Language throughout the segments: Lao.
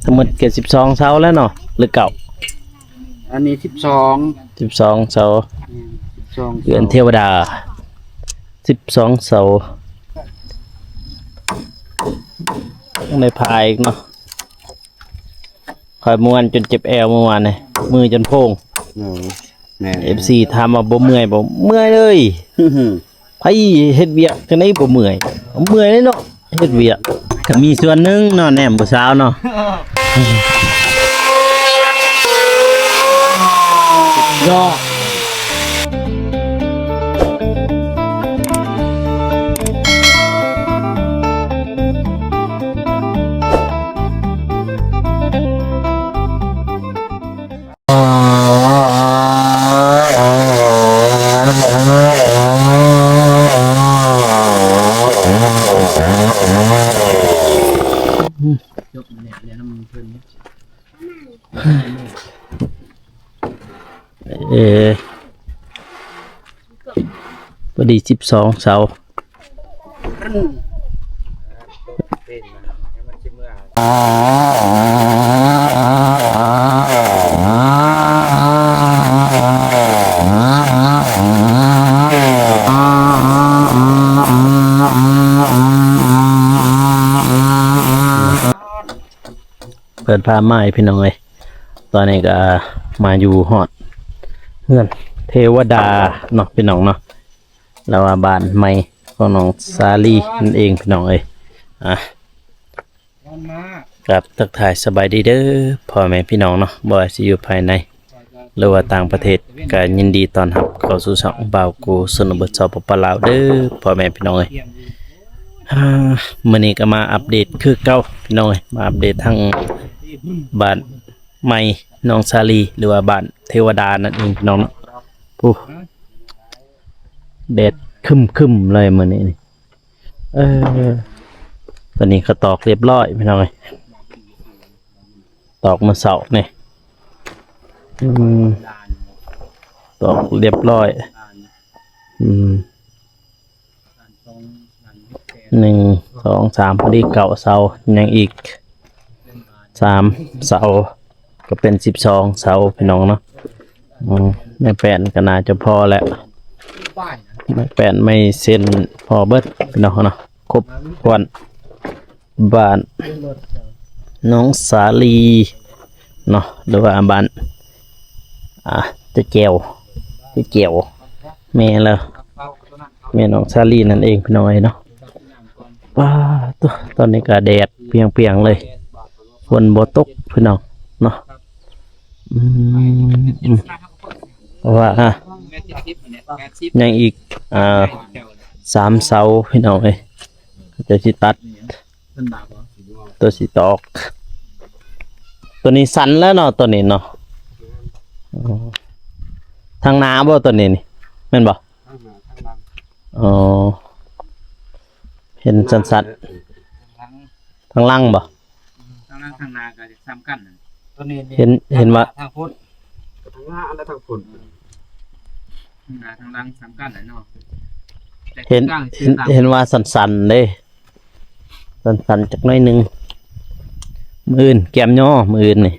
ທັງໝົດກໍສິບສອງເສົາແລ້ວເນາະ ຫຼືເກົ້າ? ອັນນີ້ສິບສອງ ສິບສອງເສົາ. ແມ່ນ ສິບສອງເສົາ ເຮືອນເທວະດາ ສິບສອງເສົາ. ຍັງໄດ້ພາອີກເນາະ. ຂ້ອຍມ່ວນຈົນເຈັບແອວເມື່ອວານນີ້ ມືຈົນໂພງ. ໂອ້ ແມ່ນ ເອັຟຊີຖາມວ່າບໍ່ເມື່ອຍບໍ່? ເມື່ອຍເລີຍ. ໃຜເຮັດວຽກຈັ່ງໃດບໍ່ເມື່ອຍ? ເມື່ອຍເລີຍເນາະ ເຮັດວຽກ. ກໍມີສ່ວນໜຶ່ງເນາະ ແນມຜູ້ສາວເນາະ. ຍອດ. ເອີ ພໍດີສິບສອງເສົາ. ເປີດພາບໃໝ່ພີ່ນ້ອງເອີຍ ຕອນນີ້ກໍມາຢູ່ຮອດເຮືອນເທວະດາເນາະ ພີ່ນ້ອງເນາະ ຫຼືວ່າບ້ານໃໝ່ຂອງນ້ອງສາລີນັ້ນເອງ ພີ່ນ້ອງເອີຍ. ອ່ະ ກັບທັກທາຍສະບາຍດີເດີພໍ່ແມ່ພີ່ນ້ອງເນາະ ບໍ່ວ່າຊິຢູ່ພາຍໃນ ຫຼືວ່າຕ່າງປະເທດ ກໍຍິນດີຕ້ອນຮັບເຂົ້າສູ່ຊ່ອງບ່າວກູຊົນນະບົດ ສປປ ລາວ ເດີພໍ່ແມ່ພີ່ນ້ອງເອີຍ. ອ່າ ມື້ນີ້ກໍມາອັບເດດຄືເກົ່າພີ່ນ້ອງເອີຍ ມາອັບເດດທາງບ້ານໃໝ່ນ້ອງສາລີ ຫຼືວ່າບ້ານເທວະດານັ້ນເອງພີ່ນ້ອງເນາະ. ໂອ້ ແດດຄຶ້ມໆເລີຍມື້ນີ້. ເອີ ຕອນນີ້ກໍຕອກຮຽບຮ້ອຍພີ່ນ້ອງເອີຍ ຕອກມື້ເຊົ້ານີ້ ອືມ ຕອກຮຽບຮ້ອຍ ອືມ ໜຶ່ງ ສອງ ສາມ ພໍດີເກົ້າເສົາ ຍັງອີກສາມເສົາ ກໍເປັນສິບສອງເສົາພີ່ນ້ອງເນາະ. ອືມ ໄມ້ແປ້ນກໍໜ້າຈະພໍແລ້ວ ໄມ້ແປ້ນໄມ້ເຊັນພໍເບິດພີ່ນ້ອງເນາະ ຄົບຖ້ວນ. ບ້ານນ້ອງສາລີເນາະ ຫຼືວ່າບ້ານ ອ່າ ເຈົ້າແຈວ ເຈົ້າແຈວ ແມ່ລາວ ແມ່ນ້ອງສາລີນັ້ນເອງພີ່ນ້ອງເອີຍເນາະ. ປາດໂທ້ ຕອນນີ້ກໍແດດປຽງໆເລີຍ ຝົນບໍ່ຕົກພີ່ນ້ອງເນາະ. ອືມ ອືມ ເພາະວ່າ ອ່າ ຍັງອີກ ອ່າ ສາມເສົາພີ່ນ້ອງເອີຍ ເຂົາເຈົ້າຊິຕັດ ຕົວຊິຕອກ ຕົວນີ້ສັ້ນແລ້ວເນາະ ຕົວນີ້ເນາະ. ອໍ ທາງໜ້າບໍ່ຕົວນີ້ນີ້ ແມ່ນບໍ່? ທາງໜ້າ ທາງຫຼັງ. ອໍ ເຫັນສັ້ນໆ ທາງຫຼັງ ທາງຫຼັງບໍ່? ອືມ ທາງຫຼັງທາງໜ້າກໍຈະສ່ຳກັນນັ້ນ ຕົວນີ້ນີ້ ເຫັນ ເຫັນວ່າ ທາງພຸ້ນ ທາງໜ້າ ອັນໃດທາງພຸ້ນ ທາງໜ້າທາງຫຼັງສ່ຳກັນແຫຼະເນາະ. ເຫັນ ເຫັນ ເຫັນວ່າສັ້ນໆເດ້ ສັ້ນໆຈັກໜ້ອຍໜຶ່ງ. ມື້ອື່ນແກມຍໍ ມື້ອື່ນນີ້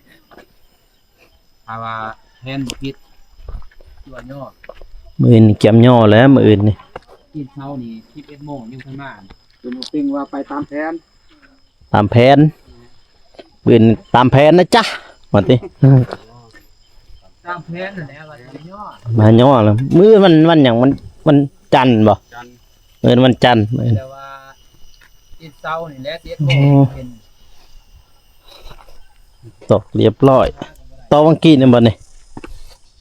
ຖ້າວ່າແຜນບໍ່ຜິດ ຕົວຍໍ ມື້ອື່ນແກມຍໍແລ້ວ ມື້ອື່ນນີ້ ຕື່ນເຊົ້ານີ້ສິບເອັດໂມງຍັງບໍ່ມາ. ເປັນເປັນວ່າໄປຕາມແຜນ ຕາມແຜນ ເປັນຕາມແຜນນະຈ໊ະ ວ່າຕິ. ຕາມແຜນນັ້ນແຫຼະວ່າຊິຍໍ ມາຍໍແລ້ວ. ມື້ວັນ ວັນຫຍັງ? ວັນ ວັນຈັນບໍ່? ຈັນ ເອີ ວັນຈັນ ແຕ່ວ່າຕິດເສົານີ້ແຫຼະ ຕິດ ໂອ້ ເປັນ ຕອກຮຽບຮ້ອຍ ຕອກວັງກີ້ນີ້ບໍ່ນີ້?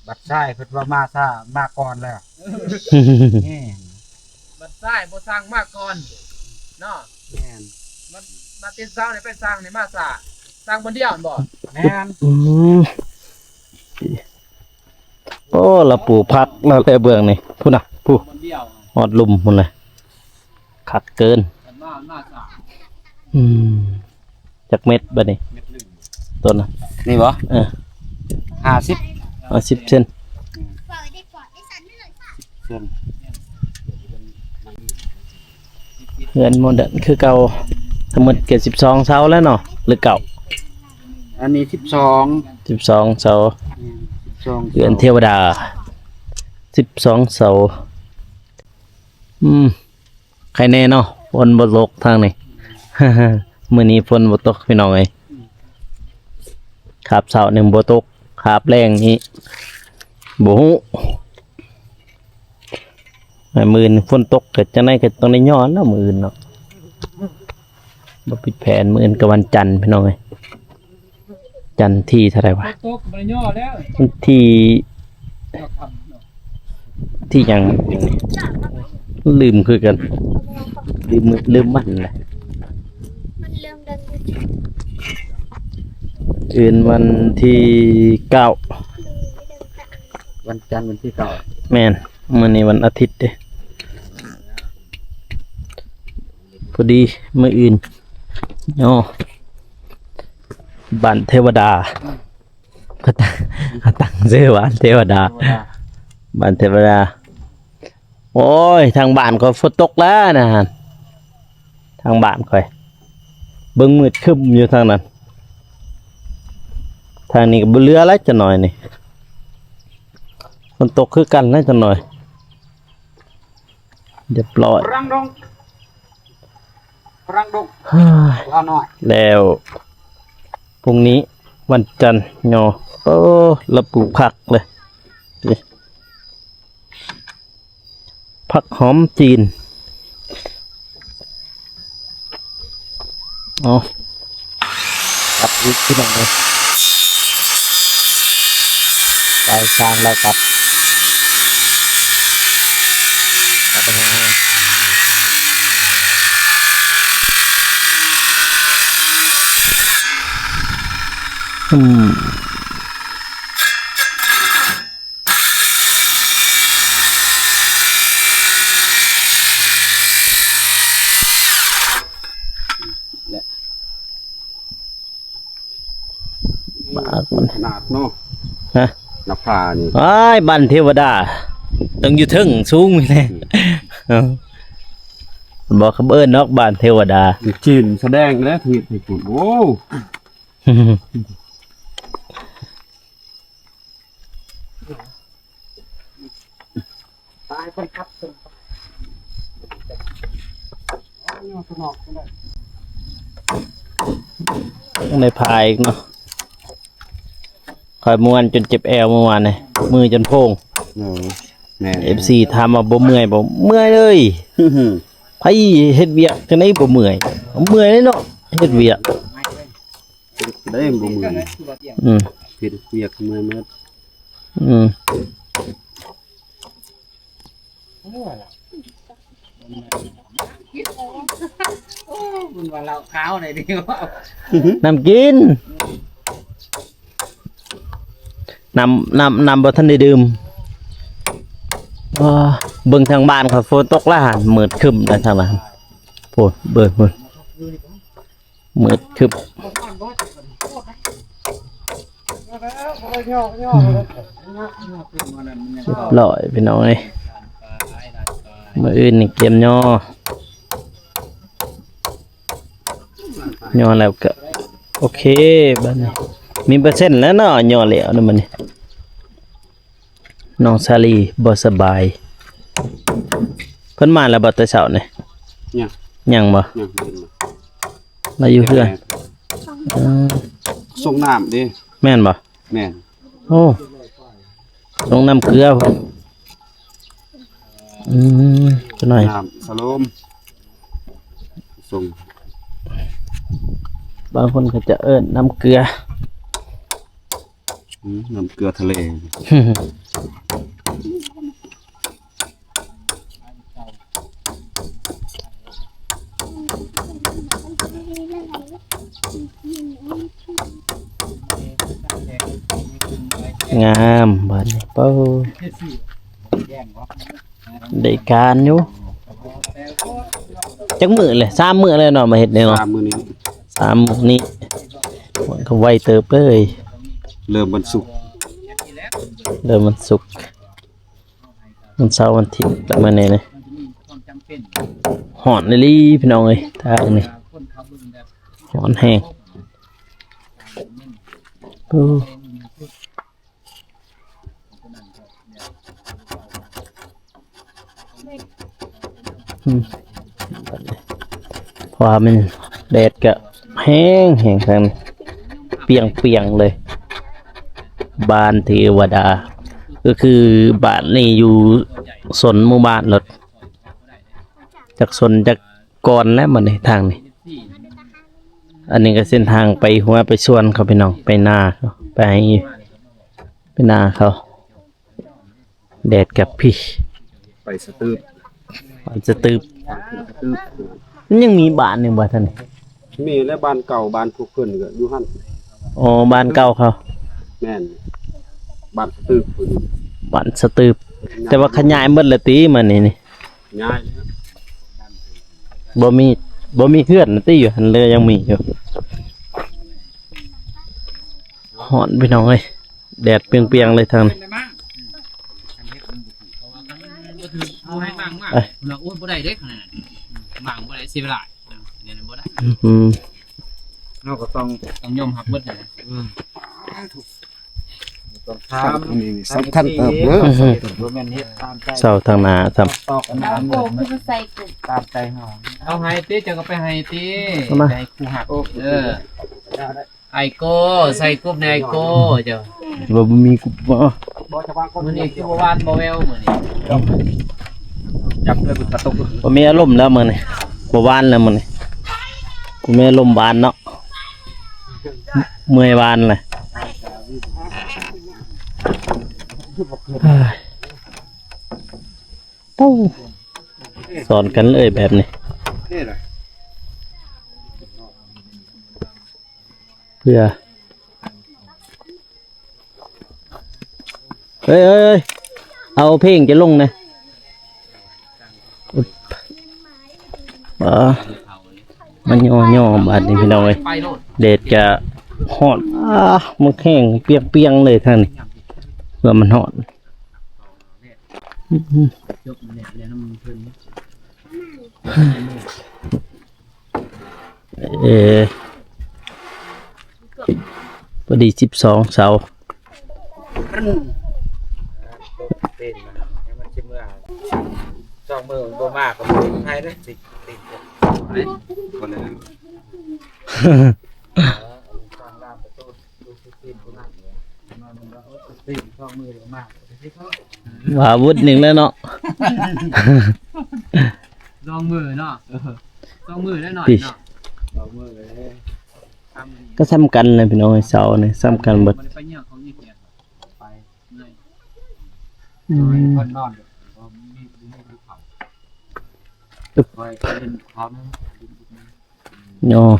ບັດຊາຍເພິ່ນວ່າມາຊ້າ ມາກ່ອນແລ້ວ. ແມ່ນ ບັດຊາຍບໍ່ສັ່ງມາກ່ອນເນາະ. ແມ່ນ ບັດ ບັດຕິດເສົານີ້ໄປສັ່ງນີ້ມາຊ້າ ສັ່ງຄົນດຽວແມ່ນບໍ່? ແມ່ນ ອືມ ໂອ້ ລາວປູກຜັກລາວແລ້ວເບື້ອງນີ້ ພຸ້ນນະ ພຸ້ນ ຄົນດຽວ ຮອດລຸ່ມພຸ້ນແຫຼະ ຄັກເກີນ ມາ ມາຊ້າ ອືມ. ຈັກເມັດບັດນີ້? ເມັດໜຶ່ງ ຕົ້ນນະ ນີ້ບໍ່? ເອີ ຫ້າສິບ ຫ້າສິບເຊັນ ເຊັນ. ເຮືອນໂມເດີນຄືເກົ່າ ທັງໝົດກໍສິບສອງເສົາແລ້ວເນາະ ຫຼືເກົ້າ? ອັນນີ້ສິບສອງ ສິບສອງເສົາ ແມ່ນ ສິບສອງ ເຮືອນເທວະດາ ສິບສອງເສົາ. ອືມ ໃຄແນ່ເນາະ ຝົນບໍ່ຕົກທາງນີ້ ມື້ນີ້ຝົນບໍ່ຕົກພີ່ນ້ອງເອີຍ. ຄາບເຊົ້ານີ້ບໍ່ຕົກ ຄາບແລງນີ້ບໍ່ຮູ້. ມື້ອື່ນຝົນຕົກກໍຈັ່ງໃດກໍຕ້ອງໄດ້ຍ້ອນເນາະ ມື້ອື່ນເນາະ. ບໍ່ຜິດແຜນ ມື້ອື່ນກໍວັນຈັນພີ່ນ້ອງເອີຍ. ຈັນທີເທົ່າໃດວະ? ຕົກບໍ່ໄດ້ຍໍແລ້ວ ວັນທີ ທີຫຍັງ? ລືມຄືກັນ ລືມມື້ລືມວັນແຫຼະ. ອື່ນວັນທີເກົ້າ ວັນຈັນວັນທີເກົ້າ. ແມ່ນ ມື້ນີ້ວັນອາທິດເດ້. ພໍດີມື້ອື່ນ ໂອ້ ບ້ານເທວະດາ ເຂົາຕັ້ງ ເຂົາຕັ້ງຊື່ບ້ານເທວະດາ ເທວະດາ ບ້ານເທວະດາ. ໂອ້ຍ ທາງບ້ານຂ້ອຍຝົນຕົກແລ້ວນະ ທາງບ້ານຂ້ອຍ ເບິ່ງມືດຄຶ້ມຢູ່ທາງນັ້ນ. ທາງນີ້ກໍບໍ່ເຫຼືອແລ້ວ ຈັກໜ້ອຍນີ້ ຝົນຕົກຄືກັນແລ້ວ ຈັກໜ້ອຍ. ຮຽບຮ້ອຍ ຝຣັ່ງດົງ ຝຣັ່ງດົງ ເຮີ້ຍ ລາວນ້ອຍ. ແລ້ວພຸ່ງນີ້ວັນຈັນ ຍໍ ໂອ້ ລະປູກຜັກເລີຍ ນີ້ ຜັກຫອມຈີນ. ເອົາ ກັບອີກພີ່ນ້ອງເອີຍ ໄປຊາງແລ້ວກັບ ອືມ. ປາກມັນຂະໜາດເນາະ ຮະ ໜ້າຜານີ້ ອ້າຍ ບ້ານເທວະດາ ຕ້ອງຢູ່ເທິງສູງນີ້ແຫຼະ. ອືມ ບໍ່ ເຂົາເອີ້ນດອກບ້ານເທວະດາ ຈີນສະແດງແລ້ວທຳອິດໃຫ້ພຸ້ນ ໂອ້. ຕາຍຄົນຂັບ ໃນພາອີກເນາະ ຂ້ອຍມ່ວນຈົນເຈັບແອວເມື່ອວານນີ້ ມືຈົນໂພງ. ເອີ ແມ່ນ ເອັຟຊີຖາມວ່າບໍ່ເມື່ອຍບໍ່? ເມື່ອຍເລີຍ. ໃຜເຮັດວຽກຈັ່ງໃດບໍ່ເມື່ອຍ? ເມື່ອຍເລີຍເນາະ ເຮັດວຽກ. ໄດ້ບໍ່ເມື່ອຍ. ອືມ ເຮັດວຽກເມື່ອຍໝົດ. ອືມ ເພິ່ນວ່າເຫຼົ້າຂາວໄດ້ດີ. ນ້ຳກິນ ນ້ຳ ນ້ຳ ນ້ຳບໍ່ທັນໄດ້ດື່ມ. ເອີ ເບິ່ງທາງບ້ານເຂົາຝົນຕົກລະຫັ້ນ ມືດຄຶ້ມແລ້ວທາງນັ້ນ. ໂອ້ ເບິ່ງ ເບິ່ງ. ມືດຄຶບ ຮຽບຮ້ອຍພີ່ນ້ອງເອີຍ. ມື້ອື່ນນີ້ກຽມຍໍ ຍໍແລ້ວກະໂອເຄ. ບາດນີ້ມີເປີເຊັນແລ້ວເນາະ ຍໍແລ້ວນະ. ບາດນີ້ ນ້ອງສາລີບໍ່ສະບາຍ. ເພິ່ນມາແລ້ວບໍ່ແຕ່ເຊົ້ານີ້? ຍັງ ຍັງບໍ່? ຍັງ ລາວຢູ່ເຮືອນ. ເອີ ສົ່ງນ້ຳເດ້. ແມ່ນບໍ່? ແມ່ນ. ໂອ້ ສົ່ງນ້ຳເກືອ. ອືມ ຈັກໜ້ອຍ ນ້ຳສະໂລມສົ່ງ. ບາງຄົນເຂົາຈະເອີ້ນນ້ຳເກືອ. ອືມ ນ້ຳເກືອທະເລ. ງາມບາດນີ້ ເປົ້າ ໄດ້ການຢູ່. ຈັກມື້ແຫຼະ? ສາມມື້ແລ້ວເນາະ ມາເຮັດນີ້ເນາະ. ສາມມື້ນີ້ ສາມມື້ນີ້ ມັນກໍໄວເຕີບເລີຍ. ເລີ່ມວັນສຸກ ເລີ່ມວັນສຸກ ວັນເສົາ ວັນອາທິດ ແລ້ວມື້ນີ້ນີ້ ຮ້ອນອີ່ຫຼີພີ່ນ້ອງເອີຍ. ທາງນີ້ຮ້ອນແຮງ. ໂອ້ ອືມ ເພາະວ່າມັນແດດກະແຮງໆ ທາງນີ້ ປຽງໆ ເລີຍ. ບ້ານເທວະດາ ກໍຄືບ້ານນີ້ຢູ່ຊົນໝູ່ບ້ານໂລດ ຈັກຊົນຈັກກ່ອນແລ້ວ ບັດນີ້ທາງນີ້. ອັນນີ້ກໍເສັ້ນທາງໄປຮົ້ວໄປສວນເຂົາ ພີ່ນ້ອງ ໄປນາເຂົາ ໄປໄຮ່ ໄປນາເຂົາ. ແດດກັບພີ້ ໄປສະຕຶບ ໄປສະຕຶບ ສະຕຶບ. ມັນຍັງມີບ້ານຢູ່ບໍ່ທ່ານ? ມີແຫຼະ ບ້ານເກົ່າ ບ້ານພວກເພິ່ນກໍຢູ່ຫັ້ນ. ອໍ ບ້ານເກົ່າເຂົາ. ແມ່ນ ບ້ານສະຕຶບພຸ້ນ ບ້ານສະຕຶບ. ແຕ່ວ່າຂະຫຍາຍໝົດແລ້ວຕິ ມານີ້ນີ້? ຍ້າຍແລ້ວ ບໍ່ມີ ບໍ່ມີເຮືອນແລ້ວຕິ ຢູ່ຫັ້ນເລີຍ ຍັງມີຢູ່. ຮ້ອນພີ່ນ້ອງເອີຍ ແດດປຽງໆ ເລີຍທາງນີ້. ໂອ້ຍ ບໍ່ໄດ້ເດ້ ຂະໜາດນັ້ນ ໝັ່ງບໍ່ໄດ້ເສຍເວລາ ແນວນັ້ນບໍ່ໄດ້. ອືມ ເຮົາກໍຕ້ອງ ຕ້ອງຍອມຮັບໝົດນະ. ອືມ ຕ້ອງຖາມ ອັນນີ້ສຳຄັນເຕີບເດີ ບໍ່ແມ່ນເຮັດຕາມໃຈ ເຊົາທາງໜ້າຊ້ຳ ຕອກອັນນັ້ນ ໂອ້ ຄືບໍ່ໃສ່ກຸບ ຕາມໃຈເຮົາ. ເອົາໃຫ້ຕິ ເຈົ້າກໍໄປໃຫ້ຕິ ໃຫ້ຜູ້ຮັກ. ເອີ ໄອໂກ້ ໃສ່ກຸບແດ່ ໄອໂກ້ ເຈົ້າ ວ່າບໍ່ມີກຸບບໍ່? ມື້ນີ້ຄືບໍ່ຫວານບໍ່ແວວມື້ນີ້ ຈັບດ້ວຍບຸນກະຕຸກ ບໍ່ມີອາລົມແລ້ວມື້ນີ້ ບໍ່ຫວານແລ້ວມື້ນີ້ ບໍ່ມີອາລົມຫວານເນາະ ເມື່ອຍຫວານແຫຼະ. ໂອ້ ສອນກັນເລີຍແບບນີ້ ເພື່ອ ເອີຍ ເອີຍ ເອີຍ ເອົາເພງຈະລົງແດ່. ອາ ມາຍໍໆ ບາດນີ້ພີ່ນ້ອງເອີຍ ແດດກະຮ້ອນ ອາ ມັນແຫ້ງປຽງໆ ເລີຍທາງນີ້ ເພື່ອມັນຮ້ອນ. ເອີ ພໍດີສິບສອງເສົາ ເປັນມັນຍັງມັນຊິເມືອ ສອງມື້ບໍ່ມາກໍບໍ່ໄດ້ເດ້ ຕິດ ຕິດ ບໍ່ໄດ້ ວ່າວຸດໜຶ່ງແລ້ວເນາະ ສອງມື້ເນາະ ສອງມື້ແລ້ວໜ້ອຍເນາະ ສອງມື້ເລີຍ ກໍສ່ຳກັນແຫຼະພີ່ນ້ອງເອີຍ ເສົານີ້ສ່ຳກັນເບິດ ບໍ່ໄດ້ໄປເຫຍື້ອເຂົາອີກ ໄປເມື່ອຍ ອືມ ເພິ່ນນອນ ບໍ່ມີ ບໍ່ມີເຂົາ ອຶບ ໄປ ໄປຫຼິ້ນເຂົາ ເນາະ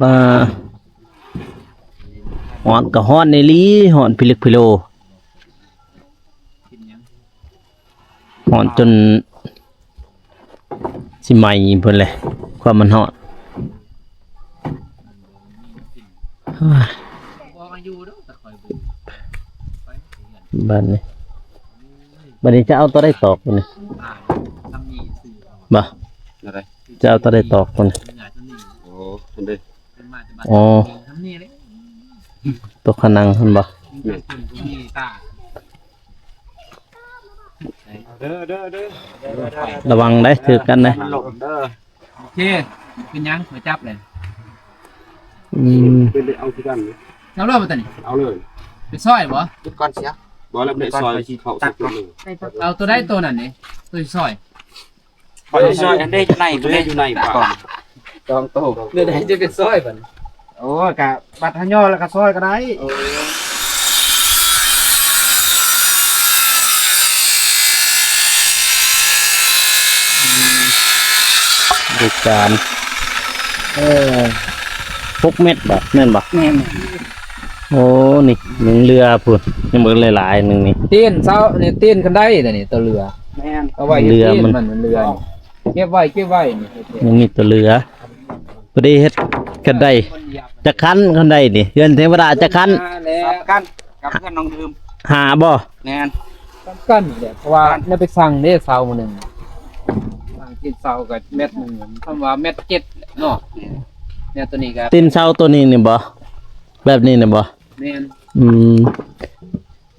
ວ່າ ຮ້ອນກໍຮ້ອນອີ່ຫຼີ ຮ້ອນພິລຶກພິໂລ ຮ້ອນຈົນຊິໄໝ້ພຸ້ນແຫຼະ ຄວາມມັນຮ້ອນ. ບາດນີ້ ບາດນີ້ຈະເອົາຕົວໃດຕອກນີ້ ບໍ່ ຈະເອົາຕົວໃດຕອກນີ້ ໂອ້ ອັນເດ ອໍ ຕົວຂະໜັງຫັ້ນບໍ່ ເດີ ເດີ ເດີ ລະວັງໄດ໋ ຖືກກັນໄດ໋ ມັນຫຼົງເດີ. ໂອເຄ ເປັນຫຍັງ ຂ້ອຍຈັບເລີຍ ອືມ ເປັນໄດ້ເອົາຄືກັນ ເອົາເລີຍບໍ່ຕອນນີ້ ເອົາເລີຍ ໄປຊອຍບໍ່ ເກັບກ່ອນເສຍ ບໍ່ແລ້ວໄປຊອຍ ເອົາຕົວໃດຕົວນັ້ນນີ້ ຕົວຊິຊອຍ ຂ້ອຍຊິຊອຍອັນໃດ ໃນ ຢູ່ໃນ ຢູ່ໃນ ສອງໂຕ ແນວໃດຈະໄປຊອຍບັດນີ້ ໂອ້ຍ ກະບັດເຮົາຍໍ້ແລ້ວກະຊອຍກໍໄດ້ ເອີ ເດັກການ ເອີ ຫົກເມັດບໍ່ ແມ່ນບໍ່? ແມ່ນ. ໂອ້ ນີ້ໜຶ່ງເຮືອພຸ້ນ ຍັງບໍ່ຫຼາຍໆ ໜຶ່ງນີ້ ຕີນເສົານີ້ ຕີນຄັນໄດນີ້ ຕົວເຮືອ ແມ່ນ ເອົາໄວ້ເຮັດ ເຮືອ ຕີນ ມັນ ມັນເຮືອ ເກັບໄວ້ ເກັບໄວ້ນີ້ ຍັງມີຕົວເຮືອ ພໍດີເຮັດຄັນໄດ ຈັກຄັນ ຄັນໄດນີ້ ເຮືອນເທວະດາຈັກຄັນ ສາມຄັນ ກັບເຮືອນນ້ອງດື່ມ ຫ້າບໍ່? ແມ່ນ ສຳຄັນແຫຼະ ເພາະວ່າແນວໄປສັ່ງເດ້ ເສົາມື້ໜຶ່ງ ສັ່ງຕິດເສົາກໍແມັດໜຶ່ງ ຄຳວ່າແມັດເຈັດເນາະ ແມ່ນ ແນວໂຕນີ້ກໍ ຕີນເສົາໂຕນີ້ນີ້ບໍ່? ແບບນີ້ນີ້ບໍ່? ແມ່ນ. ອືມ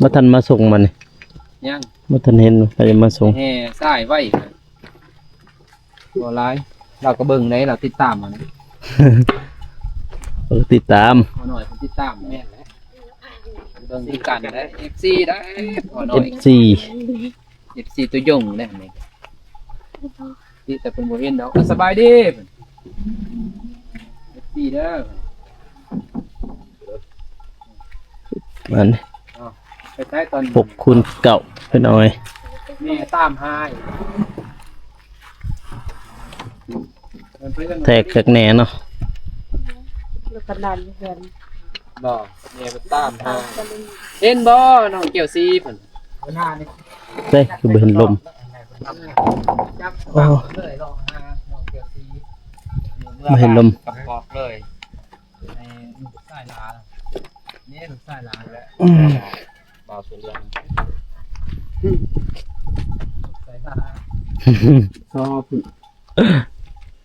ບໍ່ທັນມາສົ່ງມັນນີ້. ຍັງ ບໍ່ທັນເຫັນໃຜມາສົ່ງ. ແຫ່ສາຍໄວ້ ບໍ່ຫຼາຍ ລາວກໍເບິ່ງໄດ໋ ລາວຕິດຕາມຫັ້ນນະ. ເອີ ຕິດຕາມ ພໍ່ນ້ອຍເພິ່ນຕິດຕາມ ແມ່ນແຫຼະ ເບິ່ງຄືກັນໄດ໋ ເອັຟຊີໄດ໋ ພໍ່ນ້ອຍ ເອັຟຊີ ເອັຟຊີ ຕັວຍົງແຫຼະນີ້ ຕິແຕ່ເພິ່ນບໍ່ເຫັນດອກ. ສະບາຍດີ ເອັຟຊີເດີ. ອັນ ເອົາ ໄປໃຊ້ຕອນ ຫົກຄູນເກົ້າ ເພິ່ນເອົາໄວ້ ແມ່ຕາມຫາ ແທກຄັກແນ່ເນາະ. ລູກກະນັນເພິ່ນ ບໍ່ ແມ່ໄປຕາມຫາ ເຫັນບໍ່ ນ້ອງແກ້ວສີເພິ່ນ ເດ້ ຄືບໍ່ເຫັນລົມ. ຈັບ ໂອ້ ເລີຍ ລອງຫານ້ອງແກ້ວສີ ບໍ່ເຫັນລົມ ກອກເລີຍ. ໃນລູກຊາຍຫຼານ ນີ້ລູກຊາຍຫຼານແຫຼະ. ອືມ ບ່າວສຸເລື່ອງ ລູກຊາຍຫຼານ ຊອບ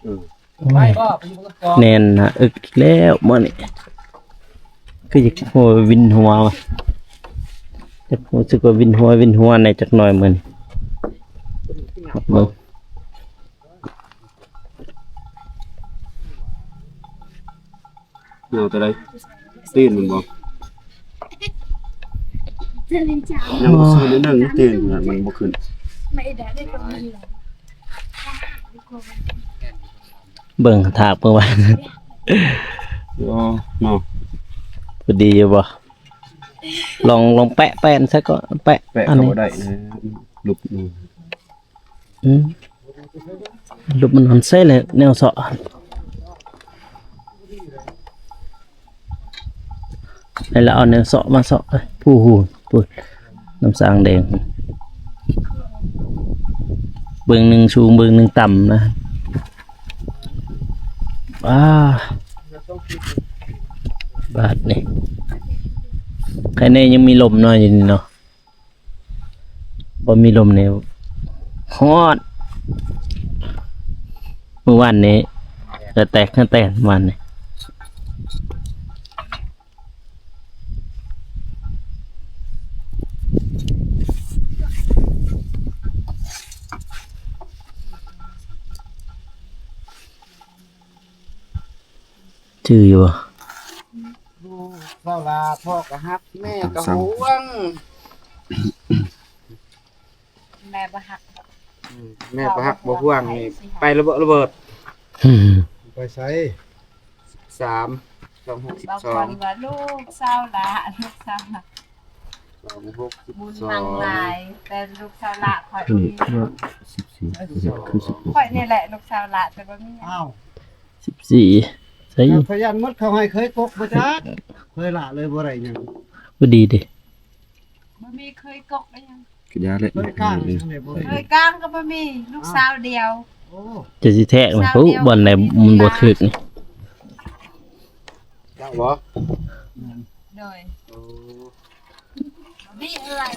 ເອີ ໂອ້ຍ ໄປບໍ່ ໄປຢູ່ກັບກອງ ແໜ້ນໜ້າເອິກອີກແລ້ວມື້ນີ້ ຄືຢາກຫົວວິນຫົວວ່າ ຢາກຮູ້ສຶກວ່າວິນຫົວ ວິນຫົວແດ່ຈັກໜ່ອຍມື້ນີ້ ເບິ່ງ. ເອົາແຕ່ໃດ ຕີນມັນບໍ່ ຍັງບໍ່ຊື່ນິດໜຶ່ງ ຕີນມັນບໍ່ຂຶ້ນ. ເບິ່ງຖາກເບິ່ງວ່າ ອໍ ເນາະ ພໍດີຢູ່ບໍ່? ລອງ ລອງແປະ ແປະໃສ່ກໍແປະ ແປະ ອັນນີ້ກໍບໍ່ໄດ້ນະ ຫຼຸບ ອືມ ຫຼຸບມັນຫັ້ນໃສ່ແຫຼະແນວເຊາະ ໃຫ້ລາວເອົາແນວເຊາະມາເຊາະ ເອີ ຜູ້ ຜູ້ ຜູ້ ນ້ຳສາງແດງ ເບື້ອງໜຶ່ງສູງເບື້ອງໜຶ່ງຕ່ຳນະ. ອ້າ ບາດນີ້ ໃຄແນ່ຍັງມີລົມເນາະ ຢູ່ນີ້ເນາະ. ບໍ່ມີລົມນີ້ຮ້ອນ ມື້ວານນີ້ເຫື່ອແຕກເຫື່ອແຕນ ວານນີ້. ຈື່ຢູ່ບໍ່? ລູກເຈົ້າລາ ພໍ່ກໍຮັກ ແມ່ກໍຫວງ ແມ່ບໍ່ຮັກ ອືມ ແມ່ບໍ່ຮັກບໍ່ຫວງນີ້ ໄປລະເບີດ ໄປໃສ? ສາມ ສອງ ຫົກ ສິບສອງ ບາງຄົນວ່າລູກເຈົ້າລາ ລູກເຈົ້າລາ ສອງ ຫົກ ສິບສອງ ບຸນມັງຫຼາຍ ແຕ່ລູກເຈົ້າລາຂ້ອຍບໍ່ມີ ສິບສີ່ ຄືສິບຫົກ ຂ້ອຍນີ້ແຫຼະລູກເຈົ້າລາ ແຕ່ບໍ່ມີ ອ້າວ ສິບສີ່ ໃສ່ ຂະຫຍັນໝົດ ເຂົາໃຫ້ເຄີຍກົກບໍ່ຈັກ ເຄີຍລະເລີຍບໍ່ໄດ້ຫຍັງ ບໍ່ດີເດ້ ບໍ່ມີເຄີຍກົກໄດ້ຫຍັງ ກະຢ່າແຫຼະ ເຄີຍກາງ ເຄີຍກາງກໍບໍ່ມີ ລູກສາວດຽວ ໂອ້ ຈະຊິແທກມັນພຸ້ນ ບ່ອນໃດມັນບໍ່ຖືກນີ້ ເຈົ້າບໍ່? ໂດຍ ໂອ້ ບໍ່ມີເອື້ອຍ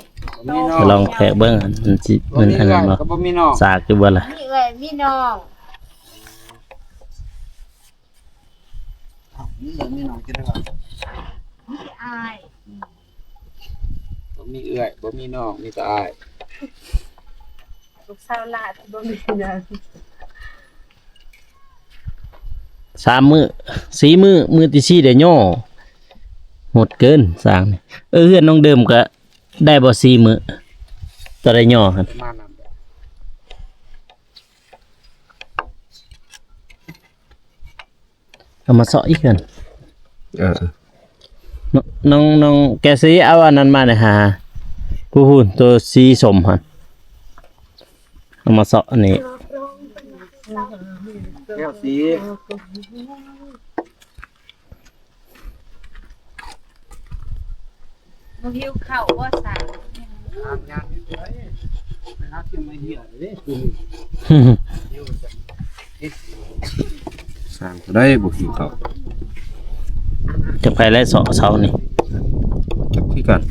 ບໍ່ມີນ້ອງ ລອງແທກເບິ່ງ ມັນຊິ ມັນອັນນັ້ນບໍ່ ບໍ່ມີເອື້ອຍ ສາກຢູ່ບໍ່ລະ ມີເອື້ອຍມີນ້ອງ. ອ້າວ ມີເອື້ອຍມີນ້ອງ ຈະໄດ້ວ່າ ມີອ້າຍ ບໍ່ມີເອື້ອຍ ບໍ່ມີນ້ອງ ມີແຕ່ອ້າຍ ລູກສາວຫຼ້າ ບໍ່ມີຫຍັງ ສາມມື້ ສີ່ມື້ ມື້ທີສີ່ໄດ້ຍໍ້ ໂຫດເກີນ ສ້າງນີ້ ເອີ ເຮືອນນ້ອງເດີມກະໄດ້ບໍ່ ສີ່ມື້ ຕອນໄດ້ຍໍ້ຫັ້ນ ປະມານນັ້ນແຫຼະ. ເອົາມາເຊາະອີກຫັ້ນ ເອີ ນ້ອງ ນ້ອງແກຊີ ເອົາອັນນັ້ນມາແດ່ຫາ ຜູ້ ຜູ້ ໂຕສີສົ້ມຫັ້ນ ເອົາມາເຊາະອັນນີ້ ແກຊີ ບໍ່ຫິວເຂົ້າບໍ່ສາ ສ້າງໄດ້ບໍ່ຫິວເຂົ້າ ຈັກໃຜແລະເຊາະເສົານີ້ ຈັກຄືກັນ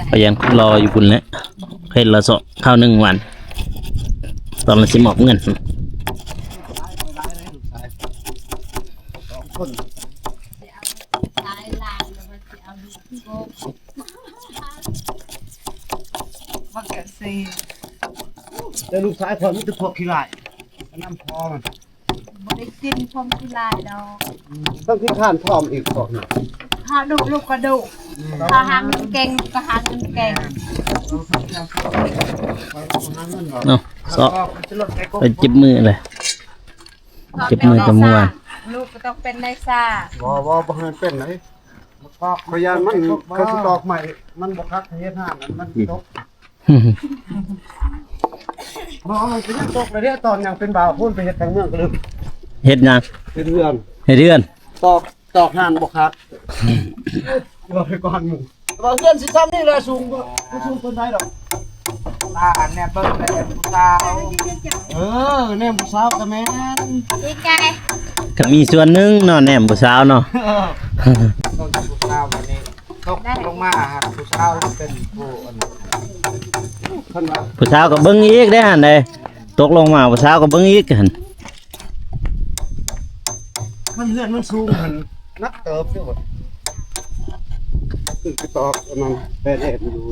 ພະຍານຄົນຫຼໍ່ຢູ່ພຸ້ນແຫຼະ ເຮັດລະເຊາະຄາວໜຶ່ງວັນ ຕອນລະຊິມອບເງິນ. ຄົນ ຊິເອົາຫຼາຍໆ ແລ້ວມັນຊິເອົາລູກໂກງ ມັກກະຊິ ແຕ່ລູກຊາຍຂ້ອຍມີແຕ່ພວກຂີ້ຮ້າຍ ນຳພໍ່ມັນ ບໍ່ໄດ້ກິນຄວາມຂີ້ຮ້າຍດອກ ຕ້ອງຂີ້ຄ້ານພ້ອມອີກພວກນັ້ນ ຖ້າດຸລູກກໍດຸ ຖ້າຫາເງິນເກັ່ງກໍຫາເງິນເກັ່ງ ເນາະ ເຊາະ ໄປເຈັບມືເລີຍ ເຈັບມືກັບເມື່ອວານ ລູກກໍຕ້ອງເປັນນາຍຊາ ບໍ່ ບໍ່ ບໍ່ໃຫ້ເປັນໃດ ຂ້ອຍຢ້ານມັນ ເຂົາຊິຕອກໃໝ່ ມັນບໍ່ຄັກເຮັດຮ້ານ ມັນຕົກ ບໍ່ ມັນກໍຍັງຕົກເລີຍເດ້ ຕອນຍັງເປັນບ່າວພຸ້ນ ໄປເຮັດທາງເມືອງກໍລືມ ເຮັດຫຍັງ? ເຮັດເຮືອນ ເຮັດເຮືອນ ຕອກ ຕອກຮ້ານບໍ່ຄັກ ເວົ້າໄປກ່ອນໝູ່ ວ່າເຮືອນຊິຊ່ຳນີ້ແຫຼະ ສູງບໍ່ ບໍ່ສູງປານໃດດອກ ຕາແນມເບິ່ງແຕ່ຜູ້ສາວ ເອີ ແນມຜູ້ສາວກໍແມ່ນ ດີໃຈ ກໍມີສ່ວນໜຶ່ງເນາະ ແນມຜູ້ສາວເນາະ ເອີ ເບິ່ງແຕ່ຜູ້ສາວ ບັດນີ້ຕົກລົງມາຫາຜູ້ສາວເປັນຜູ້ອັນນັ້ນ ເພິ່ນວ່າ ຜູ້ສາວກໍເບິ່ງອີກເດ້ຫັ້ນເດ້ ຕົກລົງມາຜູ້ສາວກໍເບິ່ງອີກຫັ້ນ ມັນເຮືອນມັນສູງຫັ້ນ ໜັກເຕີບຢູ່ ຂຶ້ນໄປຕອກອັນນັ້ນ ແປນແອນຢູ່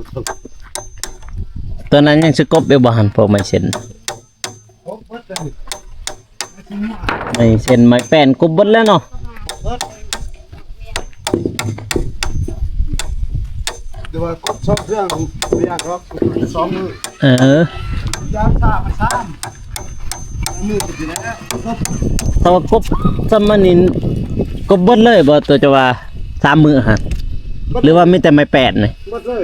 ຕົວນັ້ນຍັງຊິກົບຢູ່ບໍ່ຫັ້ນ ພວກໄມ້ເສັ້ນ ກົບເບິດເລີຍ ໄມ້ເສັ້ນໄມ້ແປ້ນກົບເບິດແລ້ວເນາະ ເບິດ ແຕ່ວ່າກົບຊອກເຄື່ອງບໍ່ຢາກດອກ ສອງມື້ ເອີ ຢາກສາມສາມ ມື້ກໍຊິໄດ້ແລ້ວ ຖ້າວ່າກົບຊ່ຳອັນນີ້ ກົບເບິດເລີຍບໍ່ ຕົວເຈົ້າວ່າສາມມື້ຫັ້ນ ຫຼືວ່າມີແຕ່ໄມ້ແປ້ນນີ້ ເບິດເລີຍ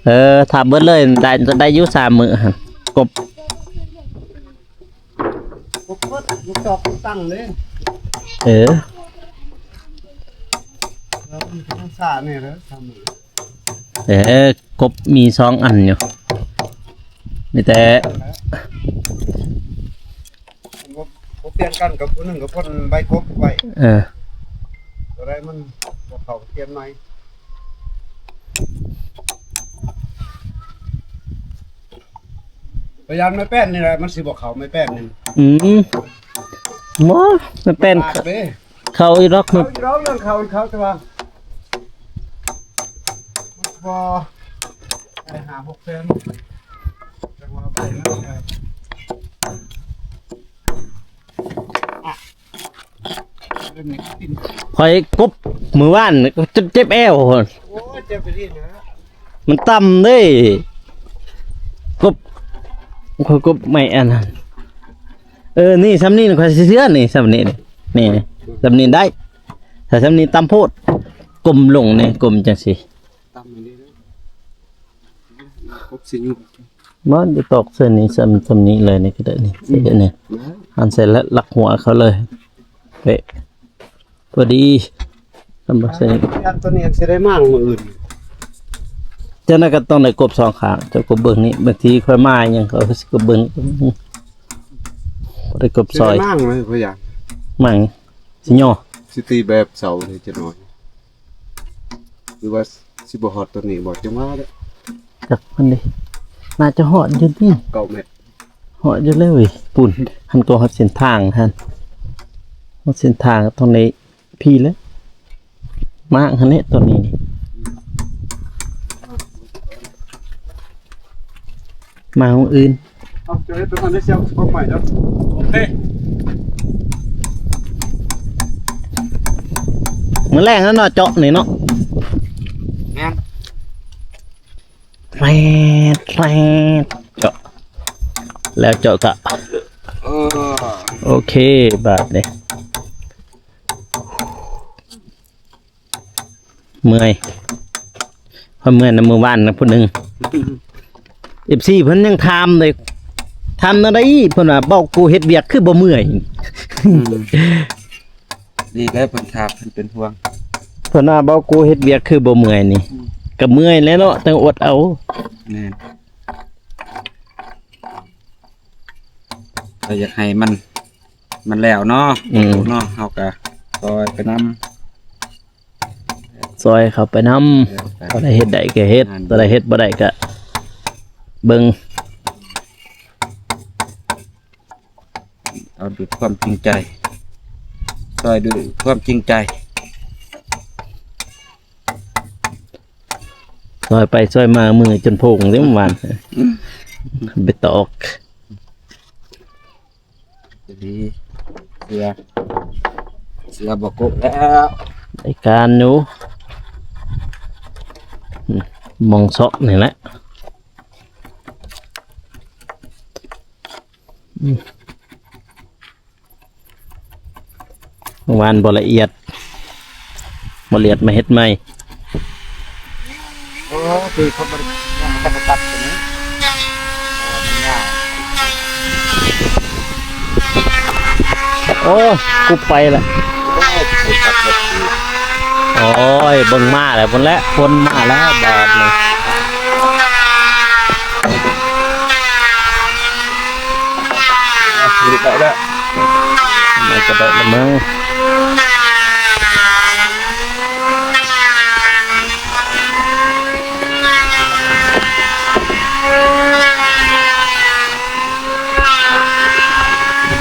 ເອີ ຖ້າເບິດເລີຍໄດ້ ໄດ້ຢູ່ສາມມື້ຫັ້ນ ກົບ ບໍ່ເບິດ ບໍ່ຕອກຕັ້ງເລີຍ ເອີ ແລ້ວມັນກໍຕ້ອງສາແດ່ເດີ ສາມມື້ ເອີ ກົບມີສອງອັນຢູ່ ມີແຕ່ ບໍ່ ບໍ່ປ່ຽນກັນກັບຜູ້ໜຶ່ງກໍພົ່ນໃບກົບໄວ້ ເອີ ຕົວໃດມັນບໍ່ເຂົ້າກໍປ່ຽນໃໝ່ ພະຍານໄມ້ແປ້ນນີ້ແຫຼະ ມັນຊິບໍ່ເຂົ້າໄມ້ແປ້ນນີ້ ອືມ ບໍ່ ໄມ້ແປ້ນ ປາກເດ້ ເຂົ້າຢູ່ດອກ ເຂົ້າຢູ່ດອກ ເລື່ອງເຂົ້າ ເຂົ້າ ແຕ່ວ່າບໍ່ໄດ້ຫ້າຫົກແສນ ແຕ່ວ່າໄປແລ້ວ ຂ້ອຍກົບມື້ວານນີ້ກໍຈົນເຈັບແອວ ໂອ້ຍ ເຈັບໄປດີນະ ມັນຕ່ຳເດ້ ກົບ ຂ້ອຍກົບໄມ້ອັນນັ້ນ ເອີ ນີ້ ຊ່ຳນີ້ຂ້ອຍຊິເຊື່ອນີ້ ຊ່ຳນີ້ ນີ້ ຊ່ຳນີ້ໄດ້ ຖ້າຊ່ຳນີ້ຕ່ຳໂພດ ກົ້ມລົງນີ້ ກົ້ມຈັ່ງຊີ້ ຕ່ຳນີ້ເດ້ ກົບຊິຫຍຸບ ບໍ່ໄດ້ຕອກໃສ່ນີ້ ຊ່ຳ ຊ່ຳນີ້ເລີຍ ນີ້ກໍໄດ້ນີ້ ໃສ່ນີ້ ອືມ ຫັ້ນໃສ່ຫຼັກຫົວເຂົາເລີຍ ເປະ ພໍດີ ຊ່ຳບໍ່ໃສ່ ອັນຕົວນີ້ຊິໄດ້ມ້າງມື້ອື່ນ ຈັ່ງນັ້ນກໍຕ້ອງໄດ້ກົບສອງຂ້າງ ເຈົ້າກົບເບິ່ງນີ້ ບາງທີຂ້ອຍມາຫຍັງ ເຂົາຊິກົບເບິ່ງ ບໍ່ໄດ້ກົບຊ່ອຍ ຊິໄດ້ມ້າງເລີຍ ບໍ່ຢາກ ມ້າງ ຊິຍໍ້ ຊິຕີແບບເສົານີ້ຈັກໜ້ອຍ ຫຼືວ່າຊິບໍ່ຮອດຕົວນີ້ບໍ່ ຈັ່ງວ່າເດ້ ຈັກມັນເດ້ ໜ້າຈະຮອດຢູ່ຕິ ເກົ້າແມັດ ຮອດຢູ່ແລ້ວເວີຍ ພຸ້ນ ຫັ້ນກໍຮອດເສັ້ນທາງຫັ້ນ ຮອດເສັ້ນທາງກໍຕ້ອງໄດ້ພີ້ແຫຼະ ມ້າງຫັ້ນແຫຼະ ຕົວນີ້ນີ້ ມາຫ້ອງອື່ນ ເອົາ ເຈົ້າເຮັດຕົວນັ້ນໄດ້ ຊິເອົາຂອງໃໝ່ເນາະ ໂອເຄ ມື້ແລງແລ້ວເນາະ ເຈາະນີ້ເນາະ ແມ່ນ ແຟດ ແຟດ ເຈາະ ແລ້ວເຈາະກະ ເອີ ໂອເຄ ບາດນີ້ ເມື່ອຍ ຂ້ອຍເມື່ອຍນຳມື້ວານນະຜູ້ໜຶ່ງ ເອັຟຊີ ເພິ່ນຍັງຖາມເລີຍ ຖາມແນວໃດ ເພິ່ນວ່າ ເບົາກູເຮັດວຽກຄືບໍ່ເມື່ອຍ ອືມ ດີແລ້ວເພິ່ນຖາມ ເພິ່ນເປັນຫ່ວງ ເພິ່ນວ່າ ເບົາກູເຮັດວຽກຄືບໍ່ເມື່ອຍນີ້ ອືມ ກໍເມື່ອຍແຫຼະເນາະ ຕ້ອງອົດເອົາ ແມ່ນ ກໍຢາກໃຫ້ມັນ ມັນແລ້ວເນາະ ອືມ ເນາະ ເຮົາກໍຊ່ອຍໄປນຳ ຊ່ອຍເຂົາໄປນຳ ເອີ ກໍໄດ້ເຮັດໄດ້ກໍເຮັດ ງານ ກໍໄດ້ເຮັດ ບໍ່ໄດ້ກໍເບິ່ງ ເອົາດ້ວຍຄວາມຈິງໃຈ ຊ່ອຍດ້ວຍຄວາມຈິງໃຈ. ຊ່ອຍໄປຊ່ອຍມາ ມືຈົນໂພງເດ້ ເມື່ອວານ ໄປຕອກ. ດີ ເສືອ ເສືອບໍ່ກົກແລ້ວ ໄດ້ການຢູ່. ອືມ ໝ່ອງຊອກນີ້ແຫຼະ. ອືມ ວານບໍ່ລະອຽດ ບໍ່ລະອຽດ ມາເຮັດໃໝ່. ໂອ້ ຄືຄົນບໍ່ໄດ້ ຍັງບໍ່ທັນໄດ້ຕັດຕົວນີ້ ເອີ ມັນຍາວ. ໂອ້ ກຸບໄປລະ. ໂອ້ຍ ເບິ່ງມາແລ້ວພຸ້ນແຫຼະ ຝົນມາແລ້ວບາດນີ້. ອ່ະ ຫຼຸດໄດ້ແລ້ວ ມັນກະໄດ້ລະເມີ.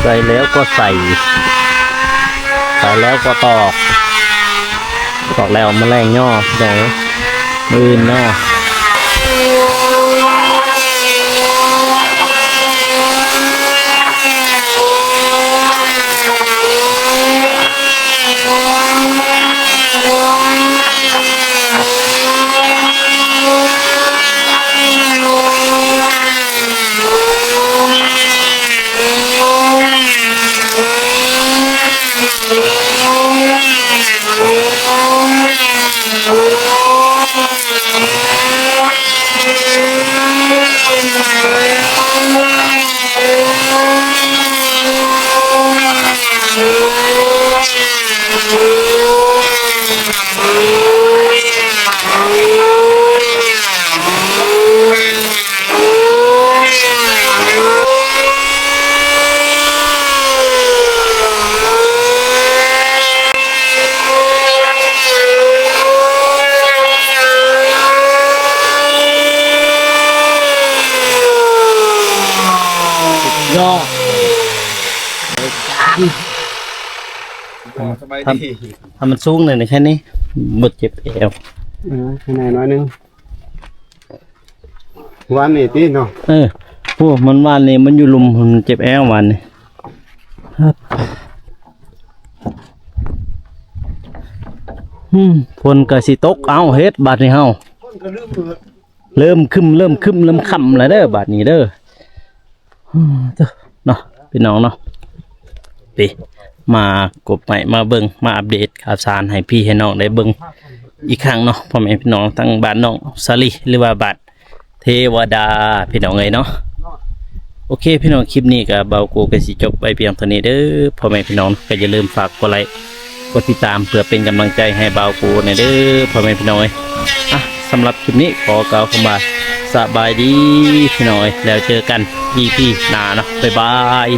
ໃສ່ແລ້ວກໍໃສ່ ໃສ່ແລ້ວກໍຕອກ ຕອກແລ້ວມາແລງຍໍ ເດີ ມື້ອື່ນນໍ. ຍອດ ສະບາຍດີ. ຖ້າມັນສູງແດ່ນີ້ ແຄ່ນີ້ບໍ່ເຈັບແອວ. ເອີ ຂ້າງໃນໜ້ອຍໜຶ່ງ. ວານນີ້ຕິເນາະ. ເອີ ໂອ້ ມັນວານນີ້ມັນຢູ່ລຸ່ມ ມັນເຈັບແອວວານນີ້. ອືມ ຝົນກໍຊິຕົກ ເອົ້າ ເຮັດບາດນີ້ເຮົາ ເລີ່ມຄຶ້ມ ເລີ່ມຄຶ້ມ ເລີ່ມຄ່ຳແລ້ວເດີ ບາດນີ້ເດີ. ເນາະ ພີ່ນ້ອງເນາະ ໄປ ມາກົບໄມ້ ມາເບິ່ງ ມາອັບເດດຂ່າວສານໃຫ້ພີ່ໃຫ້ນ້ອງໄດ້ເບິ່ງອີກຄັ້ງເນາະ ພໍ່ແມ່ພີ່ນ້ອງ ທັງບ້ານນ້ອງສາລີ ຫຼືວ່າບ້ານເທວະດາ ພີ່ນ້ອງເອີຍເນາະ. ໂອເຄ ພີ່ນ້ອງ ຄລິບນີ້ກໍບ່າວໂກກໍຊິຈົບໄວ້ພຽງເທົ່ານີ້ເດີ ພໍ່ແມ່ພີ່ນ້ອງ ກໍຢ່າລືມຝາກກົດໄລ ກົດຕິດຕາມ ເພື່ອເປັນກຳລັງໃຈໃຫ້ບ່າວໂກແດ່ເດີ ພໍ່ແມ່ພີ່ນ້ອງເອີຍ. ອ່ະ ສຳລັບຄລິບນີ້ຂໍກ່າວຄຳວ່າ ສະບາຍດີ ພີ່ນ້ອງເອີຍ ແລ້ວເຈີກັນ ອີພີ ໜ້າເນາະ ບາຍບາຍ.